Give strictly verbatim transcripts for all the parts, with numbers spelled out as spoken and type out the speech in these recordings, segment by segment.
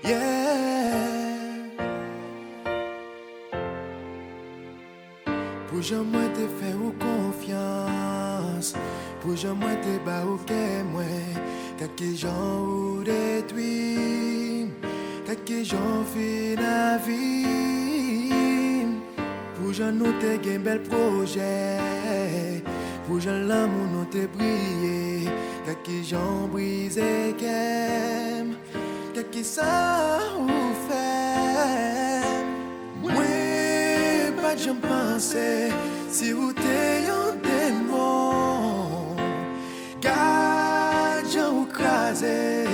Yeah. Pou jan mwen te fè ou konfyans, pou jan mwen te ba ou kè mwen, gad kijan ou detwi m, gad kijan ou fin avi m. Pou jan nou te gen bèl pwojè, pou jan lanmou nou te briye, gad kijan ou brize kè m. Gad kisa ou fè m. Mwen pa t janm panse si ou te yon demon. Gad jan ou kraze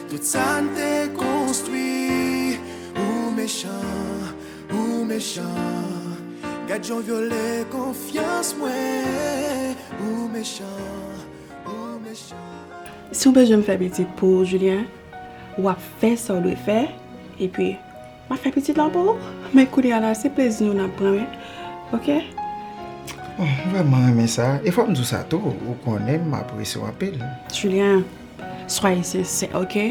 tout sa n te konstwi. Ou mechan, ou mechan. Gad jan w vyole konfyans mwen. Ou mechan, ou mechan. Si w bezwen m fè pitit pou ou, Julien, w ap fè sa w dwe fè, epi m ap fè pitit la pou ou. Men kounye a la, se plezi nou n ap pran, wi. Oke? Bon, m vrèman renmen sa. E fò m di w sa tou, ou konnen m apresye w anpil. Julien, soyez sincère, oke?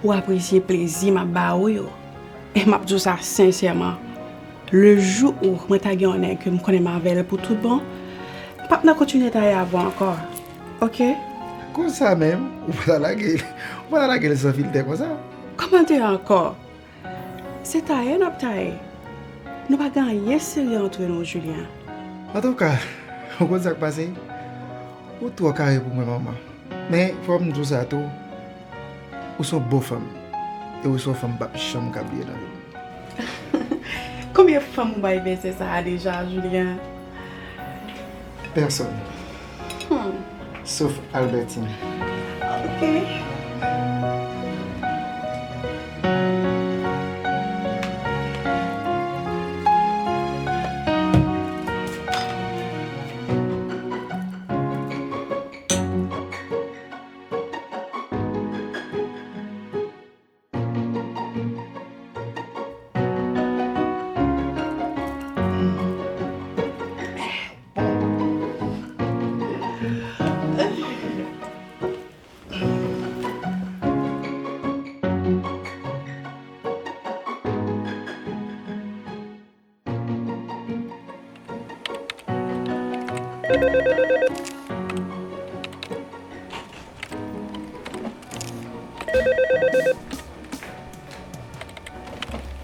Ou apresye plezi m ap ba ou yo. E m ap di w sa sensèman. Le jou ou mwen ta gen yon nèg ke m konnen m avè l pou tout bon, m p ap nan kontinye taye avè w ankò. Oke? Konsa menm, ou pa ta lage l, ou pa ta lage l san filtè konsa. Kòmantè ankò. Se taye n ap taye. Nou pa gen anyen serye antre nou, Julien. Antouka, ou konn sa k pase? Ou twò kare pou mwen, manman. Men, fò m di w sa tou, ou se yon bon fanm. E ou se yon fanm m p ap janm ka bliye nan vi m. Konbyen fanm ou bay vèsè sa a deja, Julien? Pèsòn. Hmm. Sof Albertine. Ok.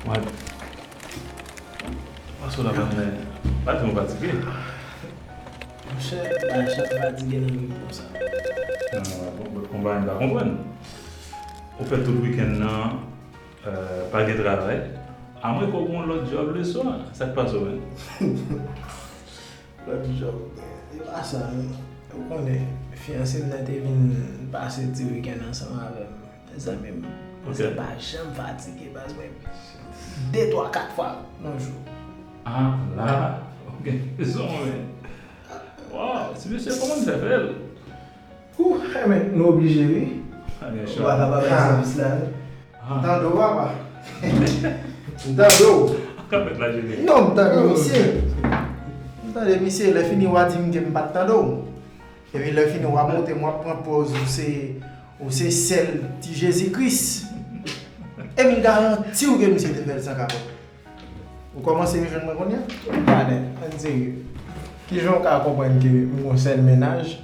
Mwen, paske w la pa nan, pa di mwen fatige. Monchè, pa janm fatige nan ritm konsa. Non, non, konpa, m pa konprann. Ou fè tout wikenn nan, euh, pa gen travay. Amwens ke w gen yon lòt djòb leswa, sa k pase w menm? Lòt djòb, e pa sa, non. Ou konnen, fiyanse m nan te vin pase ti wikenn ansanm avè m. Mezanmi, m, ok, se pa janm fatige, baz, mwen, de, twa, kat fwa nan jou. Ah, la, ok, se yon, men. Waw, ti mesye, kòman w fè fè l? Ou, enben, nou oblije, wi. Ah, byen si. Ou pa ka pa bay sèvis la, wi. Ah. M tande w, papa. M tande w. Kapèt la jene. Non, m tande misye. M tande misye, lè fini w a di m ke m pa t tande w. Epi lè fini w a montre m w ap pran pòz ou se, ou se sèl ti Jezi Kris. E m garanti w ke misye te fè l san kapòt. Ou kòmanse jwenn mwen kounye a? Gade, ann serye. Kijan w ka konprann ke m gon sèl mennaj,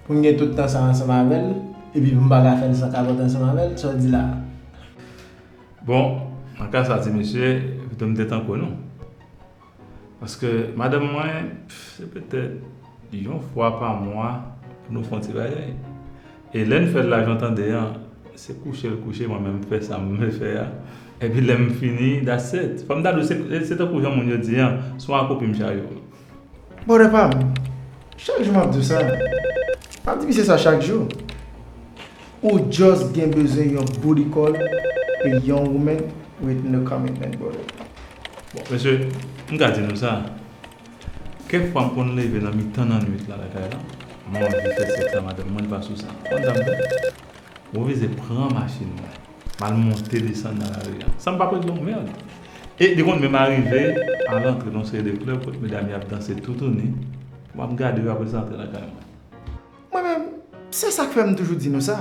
pou m gen tout tan sa ansanm avè l, epi pou m pa ka fè l san kapòt ansanm avè l, sa w di la a? Bon, nan ka sa ti mesye, pito m te tankou nou. Paske madanm mwen, pff, se petèt yon fwa pa mwa pou nou fè yon ti bagay. E lè n fè l la jan w tande an, se kouche l kouche, mwen menm m fè sa m vle fè a. Epi lè m fini, that's it. Fò m ta di w, se, se tankou jan moun yo di an, se yon akoupi m chayo. Brother pa m, chak jou m ap di w sa. M ap di misye sa chak jou. Ou just gen bezwen yon booty call, a young woman with no commitment, brother. Bon, mesye, m ka di nou sa. Kèk fwa m konn leve nan mitan nan nwit la lakay la, m anvi fè sèks ak madanm mwen, l pa sou sa. Konn sa m fè? Mwen oblize pran machin mwen, m al monte desann nan lari a, san m pa pèdi yon mèd. E li konn menm arive al antre nan yon seri de klèb kote medam yo ap danse toutouni, m ap gade yo apre sa antre lakay mwen. Mwen menm, se sa k fè m toujou di nou sa.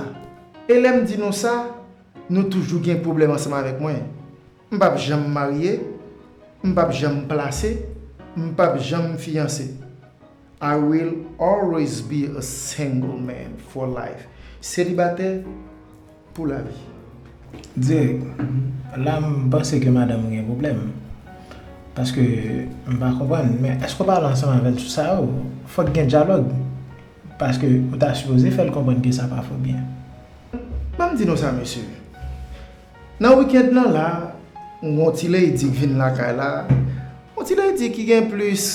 E lè m di nou sa, Nou toujou gen pwoblèm ansanm avèk mwen. M p ap janm marye, m p ap janm plase, m p ap janm fiyanse. I will always be a single man for life. Selibatè pou lavi. Dirèk, la m panse ke madanm ou gen pwoblèm. Paske m pa konprann, men èske w pale ansanm avè l sou sa yo? Fòk gen dyalòg. Paske ou ta sipoze fè l konprann ke sa pa fè w byen. Ban m di nou sa, mesye. Nan weekend lan la, yon ti lady k vin lakay la, yon ti lady ki gen plis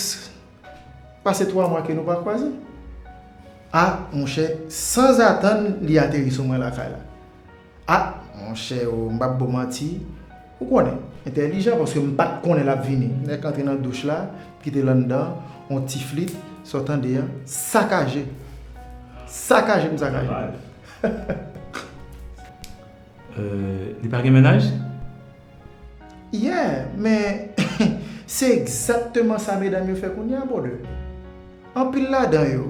pase twa mwa ke nou pa kwaze. A, monchè, sanzatann, li ateri sou mwen lakay la. A, monchè, o, m p ap ba w manti, ou konnen, entèlijan, paske m pa t konnen l ap vini. Nèg antre nan douch la, kite l anndan, yon ti flit, sa w tande a, sakaje. Sakaje m sakaje. Euh, li pa gen mennaj? Yeah, men se egzakteman sa medam yo fè kounye a, brother. Anpil ladan yo,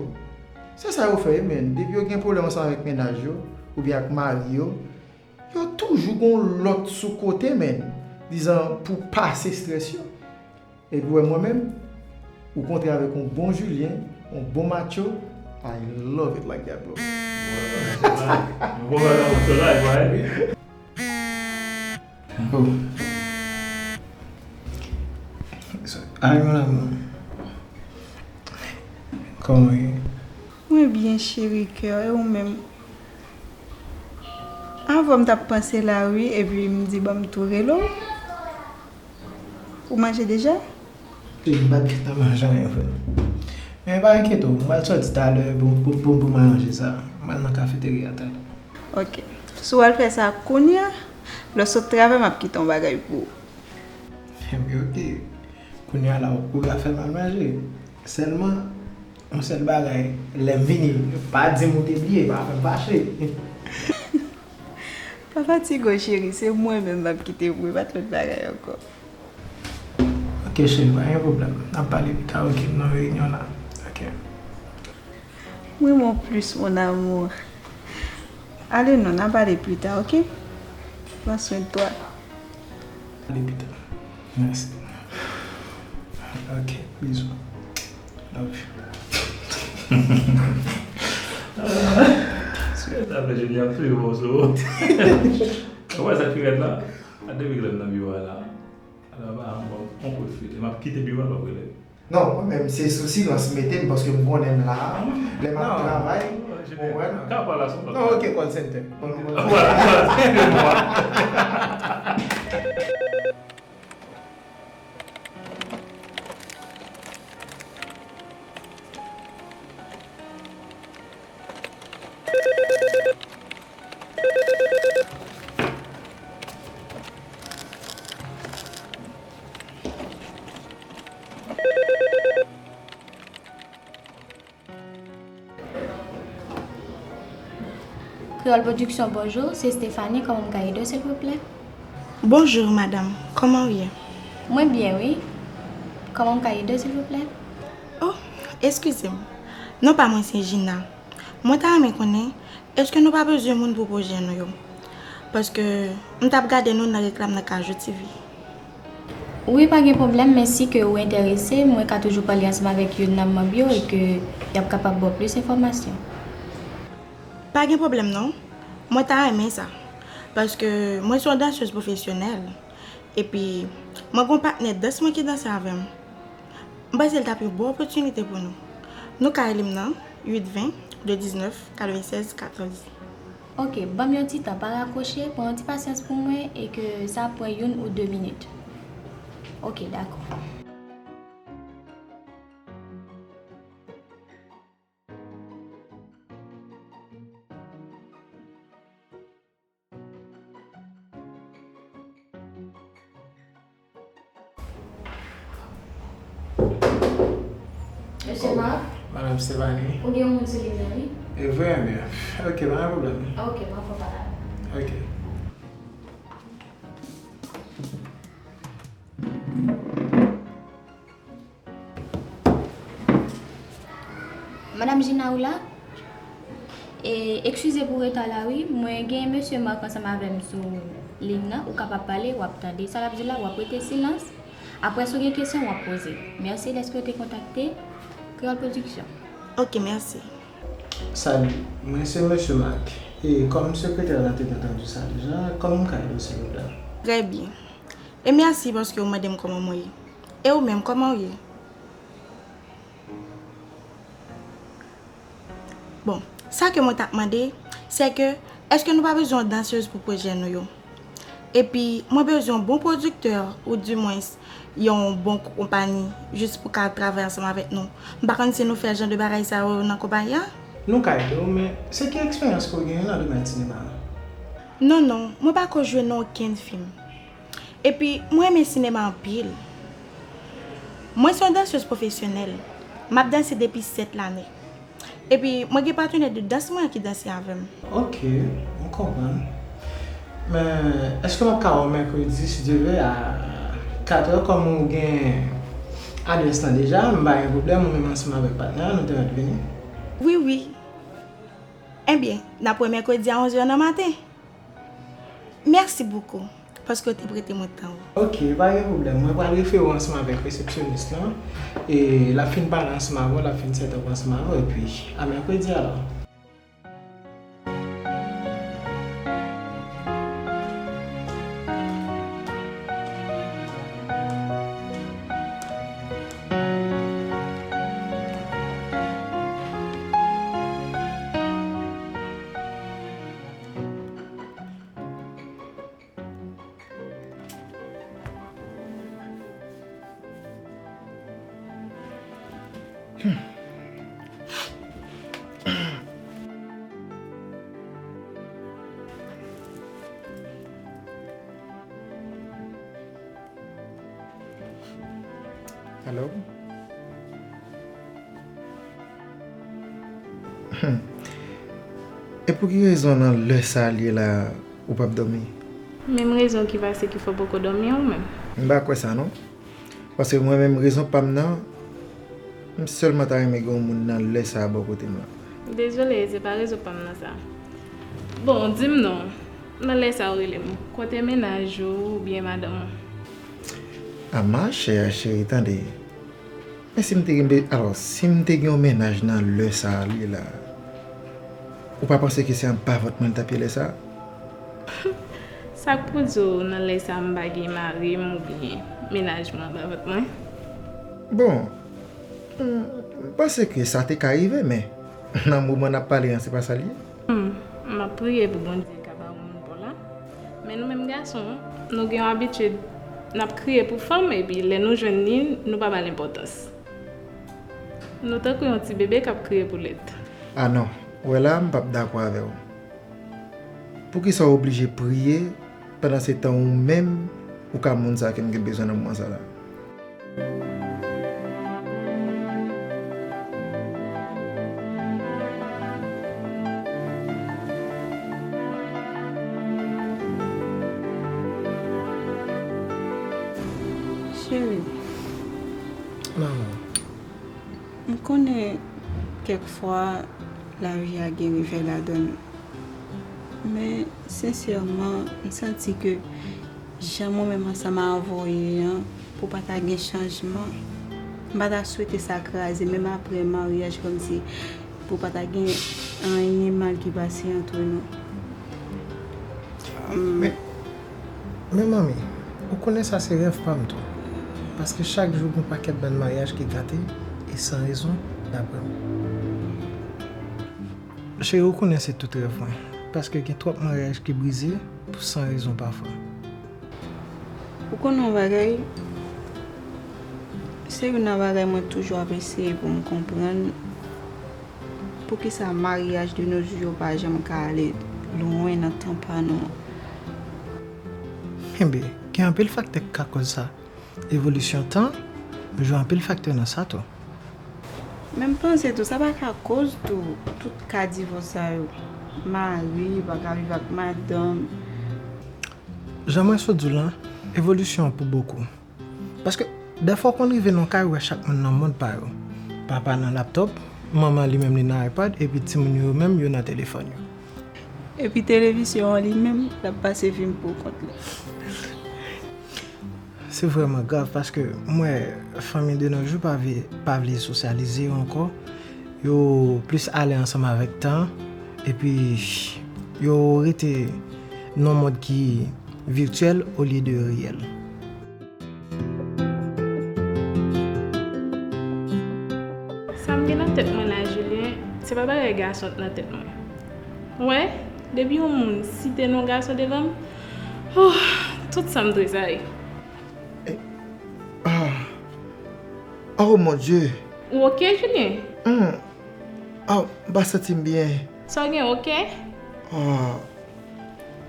se sa yo fè, wi, men. Depi yo gen pwoblèm ansanm avèk mennaj yo, oubyen ak mari yo, yo toujou gon lòt sou kote, men. Dizan, pou pase estrès yo. Epi w wè mwen menm, ou kontre avèk yon bon Julien, yon bon macho, I love it like that, bro. Yon bon bagay, yon bon bagay, wi. Oh. Ay, mon amour. Kòman w ye? Mwen byen, cheri kè, e ou menm? Avan m t ap panse la, wi, epi m di, ban m tou rele w. Ou manje deja? Cheri, m pa t gentan manje anyen, frè. Men pa enkyete w, m pral sòti talè pou, pou, pou, pou m manje sa. M pral nan kafeterya talè. Ok. Si w al fè sa kounye a, lè w sot travay, m ap kite yon bagay pou ou. Ebyen, ok. Kounye a la, ou ka fè m al manje. Sèlman, yon sèl bagay, lè m vini, pa di m ou te bliye, pa fè m fache. Pa fatige w, cheri, se mwen menm m ap kite pou ou, pa t lòt bagay ankò. Ok, cheri, pa gen pwoblèm. N ap pale pita, ok, m nan reyinyon la. Ok. Mwen, mon plus, mon amour. Ale non, n a pale pita, ok? Pran swen de twa. Ale pita. Mèsi. Ok, bizou. Love you. Sou sa fè Junior ap touye mòso. Ou wè sa ki rèd la? A depi lè m nan biwo a la. Ala ba, bon, on kout fil. M ap kite biwo a, l ap rele. Non, mwen menm, se sou silans m mete m, paske m konnen m la, lè m ap travay, ou konprann? Ka pale a son lòt. Non, ok, call center. Vwala, vwala, se mwa. Kreyòl Pwodiksyon, bonjou, se Stephanie, kòman m ka ede w, silvouplè? Bonjou, madanm, kòman w ye? Mwen byen, wi. Kòman m ka ede w, silvouplè? Oh, eskize m. Non pa mwen se Gina. Mwen ta renmen konnen, èske nou pa bezwen moun pou pwojè nou yo? Paske m t ap gade nou nan reklam nan Kajou T V. Wi, pa gen pwoblèm, men si ke ou enterese, mwen ka toujou pale ansanm avèk youn nan manm yo e ke y ap kapab ba w plis enfòmasyon. Pa gen pwoblèm non. Mwen ta renmen sa. Paske mwen se yon dansez pwofesyonèl. Epi, mwen gen yon patnè dans mwen ki danse avè m. M panse l t ap yon bon opòtinite pou nou. Nou ka rele m nan uit ven, de diznèf, katrevennsèz, katòz. Ok, ban m yon ti tan, pa rakwoche, pran yon ti pasyans pou mwen e ke sa ap pran youn ou de minit. Ok, dakò. Mesye Marc? Madame Stéphanie. Ou gen yon moun sou liy nan, wi. E vre, ebyen. Ok, pa gen pwoblèm. Ok, m ap fè pale avè l. Ok. Madame Gina, ou la? E, eskize pou reta la wi, mwen gen mesye Marc ansanm avè m sou liy nan, ou kapab pale, w ap tande sa l ap di la, w ap rete silans. Apre, si w gen kesyon, w ap poze. Mèsi dèske w te kontakte Kreyòl Pwodiksyon. Ok, mèsi. Salut, mwen se mesye Marc. E kòm sekretè la te antandi sa deja, kòman m ka ede w silvouplè? Trè byen. E mèsi paske w mande m kòman mwen ye. E ou menm, kòman w ye? Bon, sa ke mwen t ap mande, se ke, èske nou pa bezwen yon dansez pou pwojè nou yo? Epi, mwen bezwen yon bon pwodiktè, oudimwens, yon bon konpayi, jis pou ka travay ansanm avèk nou. M pa konn si nou fè jan de bagay sa yo nan konpayi a? Nou ka ede w, men se ki eksperyans ke w genyen nan domèn sinema a? Non, non, mwen pa ko jwe nan okenn fim. Epi, mwen renmen sinema anpil. Mwen se yon dansez pwofesyonèl. M ap danse depi sèt lane. Epi, mwen gen patnè de dans mwen ki danse avè m. Ok, m konprann. Men, èske m ap ka wè w mèkredi, si Dye vle, a katrè, kòm ou gen adrès lan deja, m pa gen pwoblèm, ou menm ansanm avèk patnè a, nou te mèt vini. Wi, wi. Ebyen, n ap wè mèkredi a onzè nan maten. Mèsi bokou, paske w te prete mwen tan ou. Ok, pa gen pwoblèm. Mwen pral refere w ansanm avèk resepsyonis lan. E l ap fin pale ansanm avè w, l ap fin set up ansanm avè w, epi a mèkredi alò. Hello? Hmm. E pou ki rezon nan lè sa a li ye la, ou p ap dòmi? Menm rezon ki pase ki fè w poko dòmi an ou menm? M pa kwè sa non. Paske mwen menm rezon pa m nan, m sèlman ta renmen gen yon moun nan lè sa a bò kote m la. Dezole, se pa rezon pa m nan sa. Bon, di m non, nan lè sa a ou rele m, kote mennaj ou oubyen madanm ou? A ma chè cheri, tande. Men si m te gen be-, alò, si m te gen yon mennaj nan lè sa a li la, ou pa panse ke se anba vant mwen l t ap ye lè sa a? Sa k pou di w nan lè sa a m pa gen mari m oubyen mennaj mwen anba vant mwen? Bon, m, m panse ke sa te ka rive, men nan moman n ap pale an, se pa sa l ye. Hmm, m ap priye pou Bondye ka ba w moun pa w la. Men nou menm gason, nou gen yon abitid, n ap kriye pou fanm, epi lè nou jwenn li, nou pa ba l enpòtans. Nou tankou yon ti bebe k ap kriye pou lèt. A non, w wè la, m p ap dakò avè w. Poukisa w oblije priye, pandan se tan ou menm, ou ka moun sa ke m gen bezwen nan moman sa la? Cheri. Manman. M konnen kèk fwa lavi a gen revè ladan l. Men, sensèman, m santi ke jan mwen menm ansanm avè w ye an, pou pa ta gen chanjman. M pa ta swete sa kraze, menm apre maryaj, kòmsi pou pa ta gen anyen mal ki pase antre nou. Men, men manmi, ou konnen sa se rèv pa m tou. Paske chak jou gen yon pakèt bann maryaj ki gate, e san rezon, daprè m. Cheri, ou konnen se tout rèv mwen. Paske gen twòp maryaj ki brize pou san rezon pafwa. Ou konnen yon bagay? Se youn nan bagay mwen toujou ap eseye pou m konprann. Poukisa maryaj de nos jours yo pa janm ka ale lwen nan tan pa nou an? Enben, gen anpil faktè ki ka koz sa. Evolisyon tan jwe anpil faktè nan sa tou. Men m panse tou, sa pa ka koz tou, tout ka divòs sa yo. Mari pa ka viv ak madanm. Jan mwen sot di w lan, evolisyon an pou bokou. Paske, dèfwa w konn rive nan yon kay, ou wè chak moun nan mond pa yo. Papa nan laptòp, Manman li menm li nan iPad, epi timoun yo menm yo nan telefòn yo. Epi televizyon an li menm, l ap pase fim pou kont li. Se vrèman grav paske m wè fanmi de nos jours pa vle, pa vle sosyalize yo ankò. Yo plis ale ansanm avèk tan, epi yo rete nan yon mond ki vityèl olye de reyèl. Sa m gen nan tèt mwen la, Julien, se pa bagay gason k nan tèt mwen. Ou wè, depi yon moun site non gason devan m, oh, tout sa m trezayi. Eh, ah. Oh, mon Dieu. Ou oke, Julien? Hmm. Oh, m pa santi m byen. Sa w gen oke? Ah.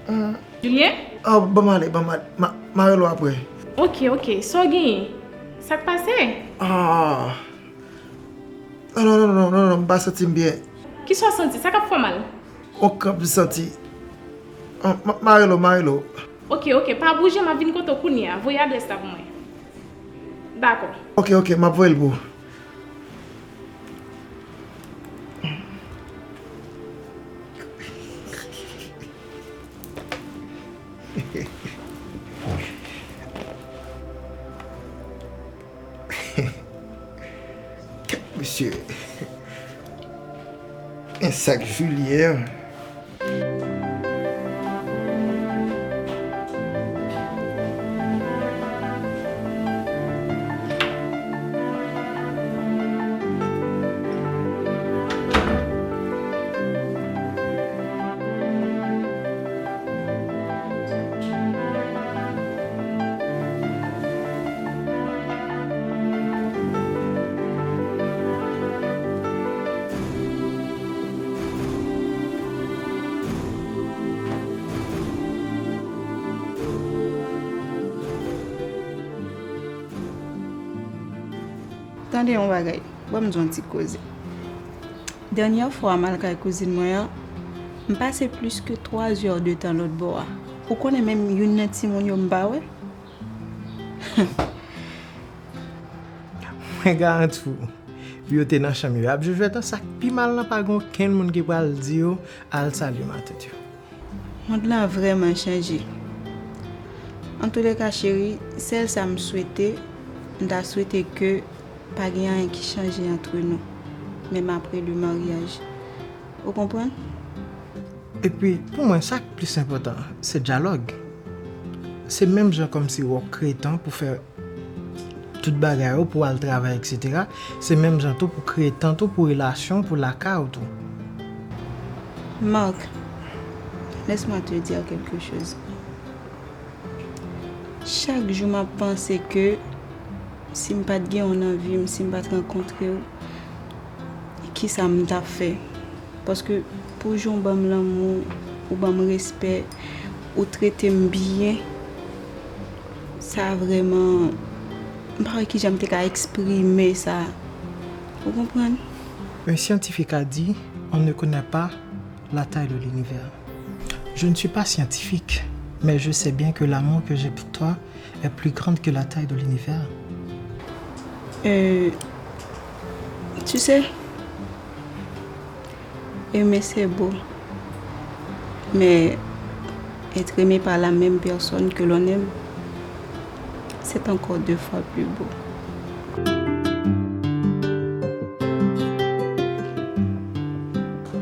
Hmm. Julien? Oh, ban m ale, ban m ale. Ma, ma rele w apre. Oke, oke. Sa w genyen? Sa k pase? Ah. Non, non, non, non, non, non, m pa santi m byen. Kisa w santi? Sa k ap fè w mal? Yon kranp m santi. Ah, ma, ma rele w, ma rele w. Oke, oke, pa bouje, m ap vin kote w kounye a. Voye adrès la pou mwen. Dakò. Oke, oke, m ap voye l pou ou. Kèt, mesye. Men sa k Julien. Tande yon bagay, ban m di yon ti koze. Dènyè fwa m al kay kouzin mwen an, m pase plis ke twa zè de tan lòtbò a. Ou konnen menm youn nan timoun yo m pa wè. Mwen garanti w, yo te nan chanm yo. Y ap jwe jwèt an, sa k pi mal lan, pa gen okenn moun ki pral di yo al salye matant yo. Mond lan vrèman chanje. Antouleka, cheri, sèl sa m swete, m ta swete ke pa gen anyen ki chanje antre nou, menm apre le maryaj. Ou konprann? Epi, pou mwen, sa k plis enpòtan, se dyalòg. Se menm jan kòmsi w ap kreye tan pou fè tout bagay ou, pou w al travay, etsetera. Se menm jan tou pou kreye tan tou pou relasyon, pou lakay ou tou. Marc, laisse-moi te dire quelque chose. Chak jou m ap panse ke si m pa t gen w nan vi m, si m pa t rankontre w, kisa m t ap fè? Paske pou jan w ban m lanmou, ou ban m respè, ou trete m byen, sa vrèman, m pa wè kijan m te ka eksprime sa. Ou konprann? Un scientifique a dit, on ne connaît pas la taille de l'univers. Je ne suis pas scientifique, mais je sais bien que l'amour que j'ai pour toi est plus grande que la taille de l'univers. Euh, tu sais, aimer c'est beau, mais être aimé par la même personne que l'on aime, c'est encore deux fois plus beau.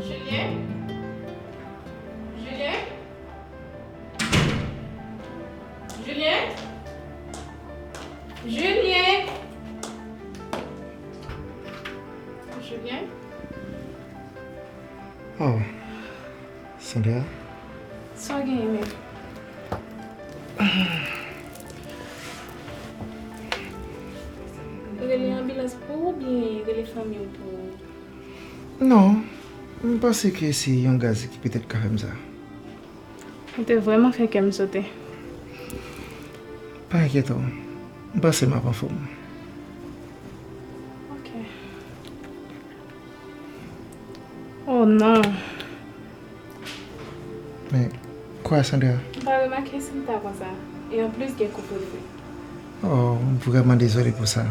Julien? Julien? Julien? Julien? Julien? Oh, Sandra. Sa w genyen menm? Rele anbilans pou ou oubyen rele fanmi w pou ou? Non, m panse ke se yon gaz ki petèt ka fè m sa. Ou te vrèman fè kè m sote. Pa enkyete w, m panse m ap anfòm. Ok. Oh non. Men, kwa, Sandra? M pa remake si m ta konsa. E anplis, gen kou pou l vre. Oh, m vrèman dezole pou sa.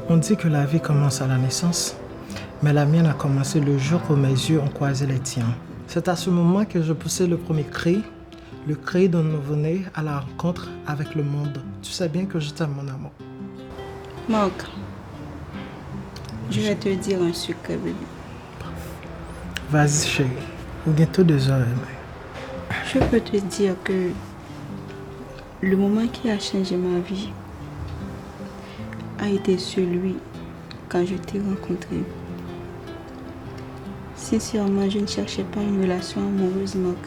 On dit que la vie commence à la naissance, mais la mienne a commencé le jour où mes yeux ont croisé les tiens. C'est à ce moment que je poussai le premier cri, le cri d'un nouveau-né à la rencontre avec le monde. Tu sais bien que je t'aime, mon amour. Marc, je vais te dire un secret, bébé. Vas-y, chérie. Ou gen tou de zorèy mwen. Je peux te dire que le moment qui a changé ma vie a été celui quand je t'ai rencontré. Sincèrement, je ne cherchais pas une relation amoureuse, Marc.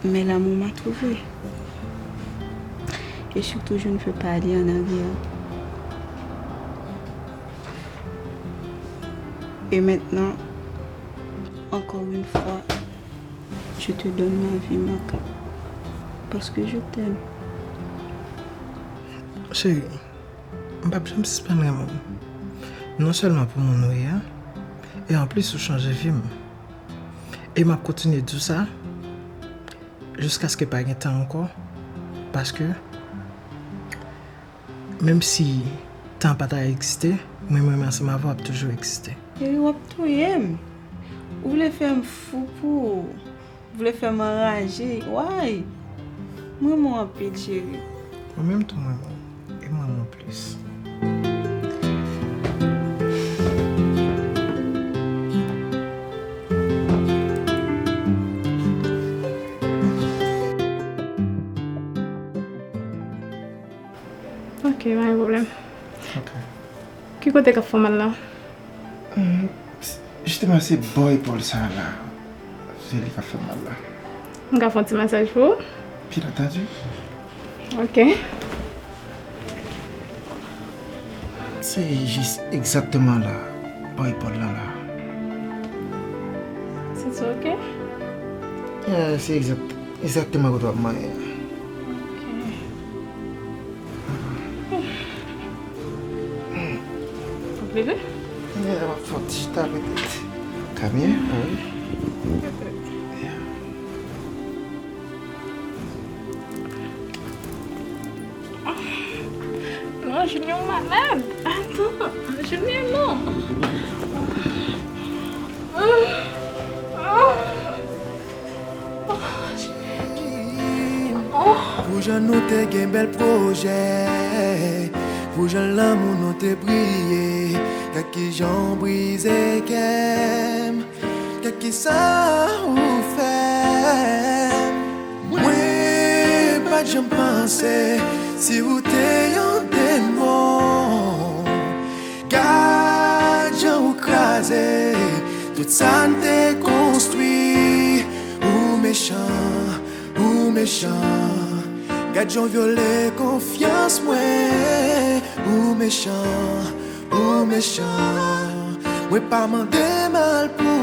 Mais l'amour m'a trouvé. Et surtout, je ne veux pas aller en arrière. Et maintenant, encore une fois, je te donne ma vie, Marc. Parce que je t'aime. Cheri, m p ap janm sispann renmen w. Non sèlman pou moun ou ye a, e anplis ou chanje vi m. E m ap kontinye di w sa jiskaske pa gen tan ankò, paske menm si tan pa ta egziste, mwen menm ansanm avè w ap toujou egziste. Cheri, w ap touye m. Ou vle fè m fou pou ou. Ou vle fè m anraje. Why? M renmen w anpil, cheri. Mwen menm tou m renmen w. E m renmen w plis. Ok, pa gen pwoblèm. Ok. Ki kote k ap fè w mal la? Jisteman, se bò epòl sa a la. Se li k ap fè m mal la. M ka fè yon ti masaj pou ou? Bien entendu. Ok. Se jis egzakteman la, bò epòl la la. Santi w ok? Yeah, se egzak, egzakteman kote w ap manyen an. Ok. Ou plede? Yeah, m ap fè yon ti tape tèt. Kamye, wi. Non, Junior malad. Atann, Junior non. Pou jan nou te gen bèl pwojè, pou jan lanmou nou te briye, gad kijan w brize kè m. Gad kisa ou fè m. Mwen pa t janm panse si ou te yon demon. Gad jan ou kraze tout sa n te konstwi. Ou mechan, ou mechan. Gad jan w vyole konfyans mwen. Ou mechan, ou mechan. Mwen pa mande mal pou